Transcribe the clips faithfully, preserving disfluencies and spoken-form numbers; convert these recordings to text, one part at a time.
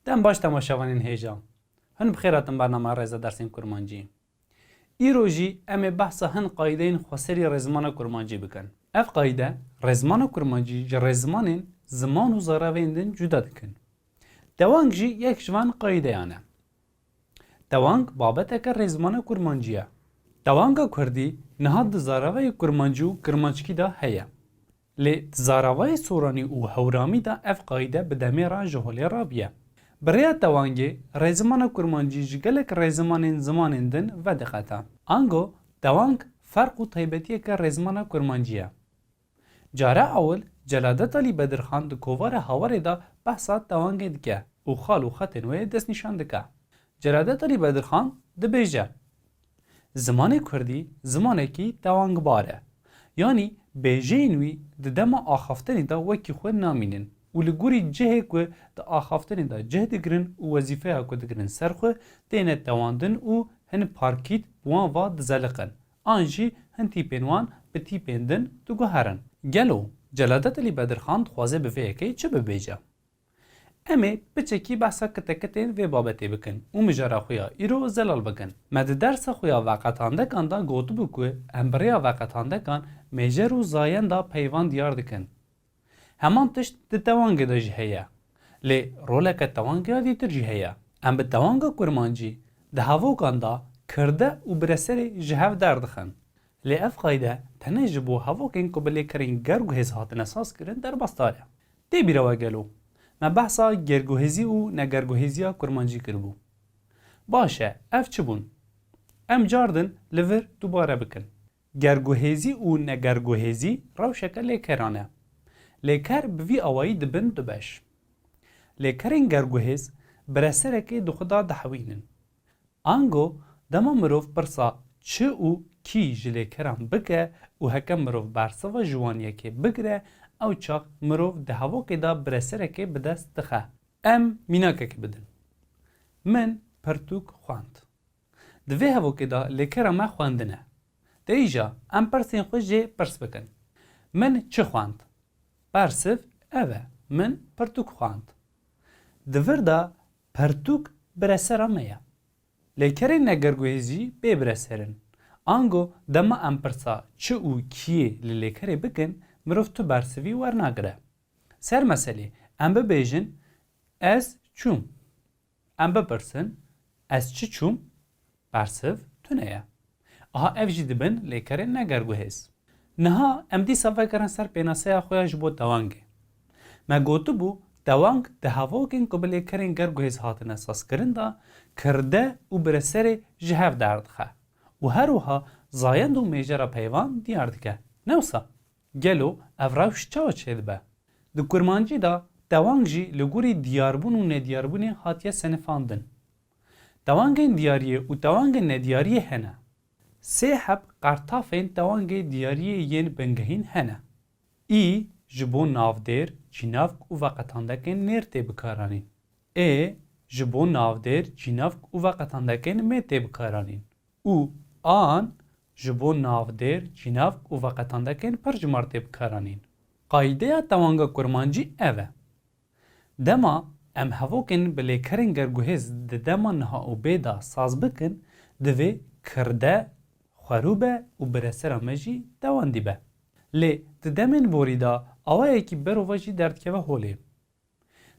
Dem baş temaşevanên hêja. Hin bi xêr hatin bernama Rêza Dersên Kurmancî. Îro jî em ê behsa hin qaydeyên xweserî rêzimana kurmancî bikin. Ev qayde rêzimana kurmancî ji rêzimanên ziman û zaraveyên din cuda dikin. Tewang jî yek ji van qaydeyan e. Tewang babeteke rêzimana kurmancî ye. Tewanga kurdî niha di zaravayê kurmancî û kirmanckî de heye. Lê di zaravayê soranî û hewramî de ev qayde bi demê re ji holê rabiye. Bi rêya tewangê rêzimana kurmancî ji gelek rêzimanên zimanên din vediqete. Ango tewang ferq û taybetiyeke rêzimana kurmancî ye. Cara ewil Celadet Alî Bedirxan di kovara Hawarê de behsa tewangê dike û xal û xetên wê destnîşan dike. Celadet Alî Bedirxan dibêje, Zimanê kurdî zimanekî tewangbar e. Yanî bêjeyên wî di dema axaftinê de wekî xwe namînin û li gorî cihê ku di axaftinê de cih digirin û wezîfeya ku digirin ser xwe têne tewandin û hin parkît bi wan va dizeliqin. An jî hin tîpên wan bi tîpên din diguherin. Gelo Celadet Alî Bedirxan dixwaze bi vê yekê çi bibêje? Em ê piçekî behsa kitekitên vê babetê bikin û mijara xwe ya îro zelal bikin. Me di dersa xwe ya veqetandekan de gotibû ku em bi rêya veqetandekan mêjer û zayenda peyvan diyar dikin. Heman tişt di tewangê de jî heye. Lê roleke tewangê ya dîtir jî heye. Em bi tewanga kurmancî di hevokan de kirde û bireserê ji hev derdixin. Lê ev qayde tenê ji bo hevokên ku bi lêkerên gerguhêz hatine sazkirin derbasdar e. Tê bîra we gelo? Me behsa gerguhêzî û negerguhêziya kurmancî kiribû. Baş e, ev çi bûn? Em cardin li vir dubare bikin. Gerguhêzî û negerguhêzî rewşeke lêkeran e. Lêker bi vî awayî dibin du beş. Lêkerên gerguhêz bireserekê di xwe de dihewînin. Ango dema mirov pirsa çi û kî ji lêkeran bike û heke mirov bersiva ji wan yekê bigire, ew çax mirov di hevokê de bireserekê bi dest dixe. Em mînakekê bidin. Min pirtûk xwend. Di vê hevokê de lêkera me xwendin e. Te îja em pirsên xwe jê pirs bikin. Min çi xwend? Bersiv ev e, min pirtûk xwend. Di vir de pirtûk biresera me ye. Lêkerên negerguhêzî bê bireser in. Ango dema em pirsa çi û kiyê li lêkerê bikin, mirov tu bersivî wernagire. Ser meselê, em bibêjin, Ez çûm. Em bipirsin, Ez çi çûm? Bersiv tune ye. Aha ev jî dibin lêkerên negerguhêz. Niha em dîsa vegerin ser pênaseya xwe ya ji bo tewangê. Me gotibû, tewang di hevokên ku bi lêkerên gerguhêz hatine sazkirin de kirde û bireserê ji hev derdixe û her wiha zayend û mêjera peyvan diyar dike. Ne wisa? Gelo ev rewş çawa çêdibe? Di kurmancî de tewang jî li gorî diyarbûn û nediyarbûnê hatiye senifandin. Tewangên diyariyê û tewangên nediyariyê hene. Sê heb qertafên tewangê diyariyê yên bingehîn hene. Î ji bo navdêr, cînavk û veqetandekên nêr tê bikaranîn. Ê ji bo navdêr, cînavk û veqetandekên mê tê bikaranîn. Û an ji bo navdêr, cînavk û veqetandekên pircimar tê bikaranîn. Qaydeya tewanga kurmancî ev e. Dema em hevokên bi lêkerên gerguhêz di dema niha û bê de saz bikin, divê kirde, xwerû be û biresera me jî tewandî be. Lê di demên borî de awayekî berova jî derdikeve holê.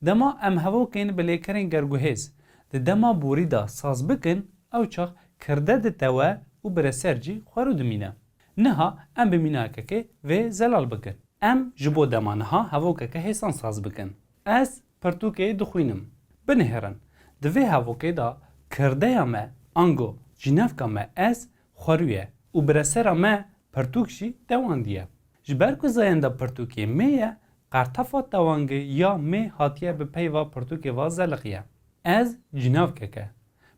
Dema em hevokên bi lêkerên gerguhêz di dema borî de saz bikin, ew çax kirde ditewe û bireser jî xwerû dimîne. Niha em bi mînakekê vê zelal bikin. Em ji bo dema niha hevokeke hêsan saz bikin. Ez pirtûkê dixwînim. Binihêrin, di vê hevokê de kirdeya me, ango cînavka me ez, xwerû ye û biresera me pirtûk jî tewandî ye. Ji ber ku zayenda pirtûkê mê ye, qertefa tewangê ya mê hatiye bi peyva pirtûkê ve zeliqiye. Ez cînavkek e.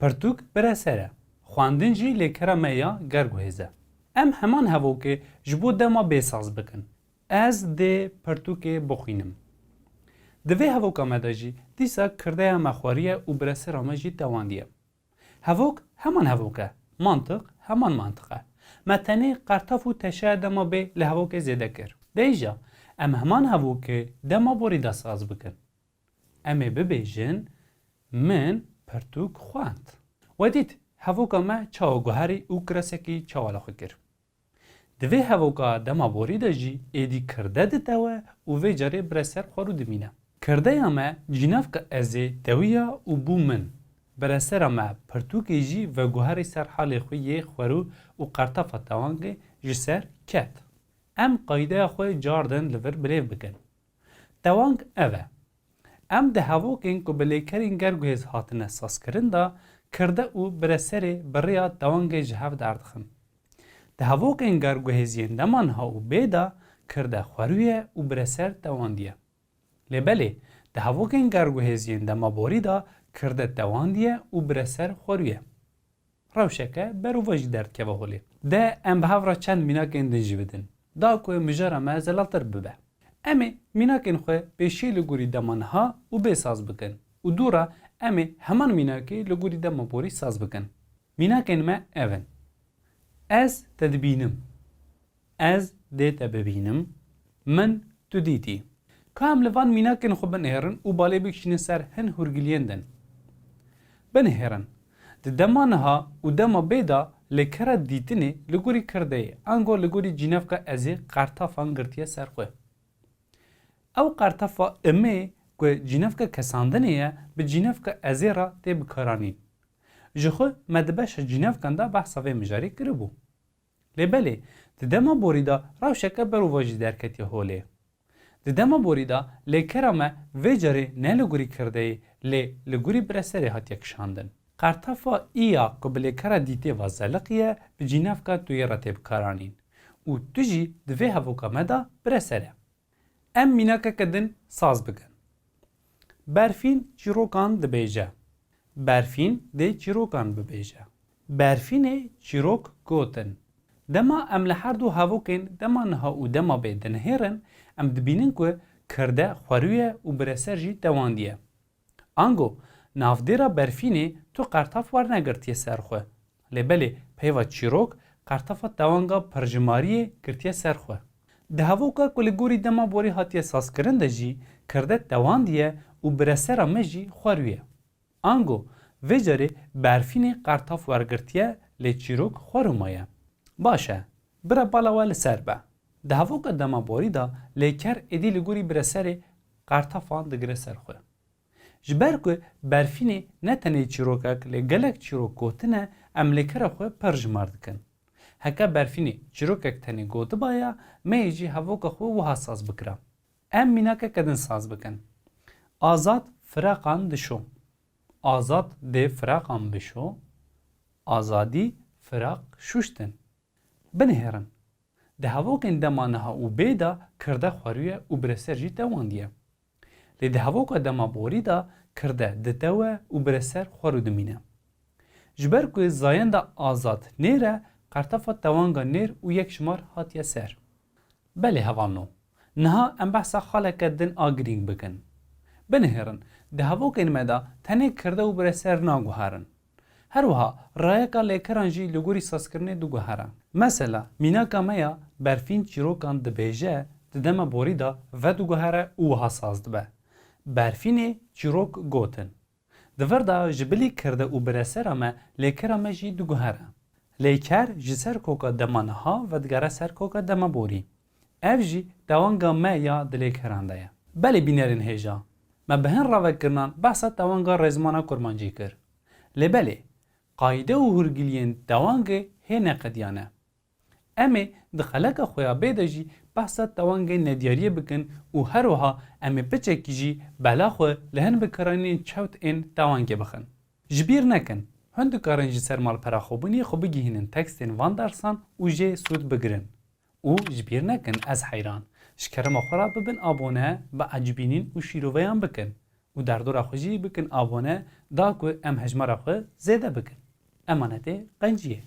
Pirtûk bireser e. Xwendin jî lêkera me ya gerguhêz e. Em heman hevokê ji bo dema bê saz bikin. Ez dê pirtûkê bixwînim. Di vê hevoka me de jî dîsa kirdeya me xwerî ye û biresera me jî tewandî ye. Hevok heman hevok e. Mantiq heman mantiq e. Me tenê qertaf û teşeya dema bê li hevokê zêde kir. Dêja em heman hevokê dema borî de saz bikin. Em ê bibêjin, Min pirtûk xwend. We dît hevoka me çawa guherî û kiresekî çawa li xwe kir. Di vê hevoka dema borî de jî êdî kirde ditewe û vê carê bireser xwerû dimîne. Kirdeya me cînavka ezê tewiya û bû min. Biresera me pirtûkê jî veguherî ser halê xwe yê xwerû û qertefa tewangê ji ser ket. Em qaydeya xwe cardin li vir bilêv bikin. Tewang ev e. Em di hevokên ku bi lêkerên gerguhêz hatine sazkirin de kirde û bireserê bi rêya tewangê ji hev derdixin. Di hevokên gerguhêziyên dema niha û bê de kirde xwerûye û bireser tewandiye. Lê belê, di hevokên gerguhêziyên dema borî de kirde tewandiye û bireser xwerûye. Rewşeke berovajî derdikeve holê. De em bi hev re çend mînakên din jî bidin, da ku mijara me zelaltir bibe. Em ê mînakên xwe pêşî li gorî dema niha û bê saz bikin û dû re em ê heman mînakê li gorî dema borî saz bikin. Mînakên me ev in. Ez te dibînim. Ez dê te bibînim. Min tu dîtî. Ka em li van mînakên xwe binihêrin û balê bikişînin ser hin hûrgiliyên din. Binihêrin. Di dema niha û dema bê de lêkera dîtinê li gorî kirdeyê, ango li gorî cînevka ezê qertafan girtiye ser xwe. Ew qertefa imê ku cînevka kesandinê ye, bi cînevka ezê re tê bikaranîn. Ji xwe me di beşa cînevkan de behsa vê mijarê kiribû. Lê belê, di dema borî de rewşeke berovajî derketiye holê. Di dema borî de lêkera me vê carê ne li gorî kirdeyê, lê li gorî bireserê hatiye kişandin. Qertefa î ya ku bi lêkera dîtê ve zeliqiye, bi cînevka tu yê re tê bikaranîn û tu jî di vê hevoka me de bireser e. Em mînakeke din saz bikin. Berfîn çîrokan dibêje. Berfîn dê çîrokan bibêje. Berfînê çîrok gotin. Dema em li her du hevokên dema niha û dema bê dinihêrin, em dibînin ku kirde xwerûye û bireser jî tewandiye. Ango, navdêra berfînê tu qertaf wernegirtiye ser xwe. Lê belê peyva çîrok qertafa tewanga pirjimariyê girtiye ser xwe. Di hevoka ku li gorî dema borî hatiye sazkirin de jî kirde tewandiye û biresera me jî xwerûye. Ango, vê carê berfînê qertaf wergirtiye lê çîrok xwerû maye. Baş e, bira bala we li ser be. Di hevoka dema borî de lêker êdî li gorî bireserê qertafan digire ser xwe. Ji ber ku berfînê ne tenê çîrokek lê gelek çîrok gotine, em lêkera xwe pirjimar dikin. Heke berfînê çîrokek tenê gotibaya, me yê jî hevoka xwe wiha saz bikira. Em mînakeke din saz bikin. Azad firaqan dişo. Azad dê firaqan bişo. Azadî, firaq, şuştin. Binihêrin. Di hevokên dema niha û bê de kirde xwerûye û bireser jî tewandiye. Lê di hevoka dema borî de kirde ditewe û bireser xwerû dimîne. Ji ber ku zayenda azad nêr e, qertefa tewanga nêr û yekjimar hatiye ser. Belê hevalno, niha em behsa xaleke din a girîng bikin. Binihêrin, di hevokên me de tenê kirde û bireser naguherin. Her wiha rayeka lêkeran jî li gorî sazkirinê diguhere. Mesela, mînaka me ya berfîn çîrokan dibêje, di dema borî de vediguhere û wiha saz dibe. Berfînê çîrok gotin. Di vir de ji bilî kirde û biresera me lêkera me jî diguhere. Lêker ji ser koka dema niha vedigere ser koka dema borî. Ev jî tewanga me ya di lêkeran de ye. Belê bînerên hêja, me bi hin ravekirinan behsa tewanga rêzmana kurmancî kir. Lê belê, qayde û hûrgiliyên tewangê hê neqediyane. Em ê di xeleka xwe ya bê de jî behsa tewangê nediyariyê bikin û her wiha em ê piçekî jî bela xwe li hin bikaranînên çewt ên tewangê bixin. Ji bîr nekin, hûn dikarin ji ser malpera xwebûnê xwe bigihînin tekstên van dersan û jê sûd bigirin. Û ji bîr nekin, ez heyran. Ji kerema xwe re bibin abone, bi ecibînîn û şîroveyan bikin. Û derdora xwe jî bikin abone, da ku em hejmara xwe zêde bikin. Emanetê qenciyê.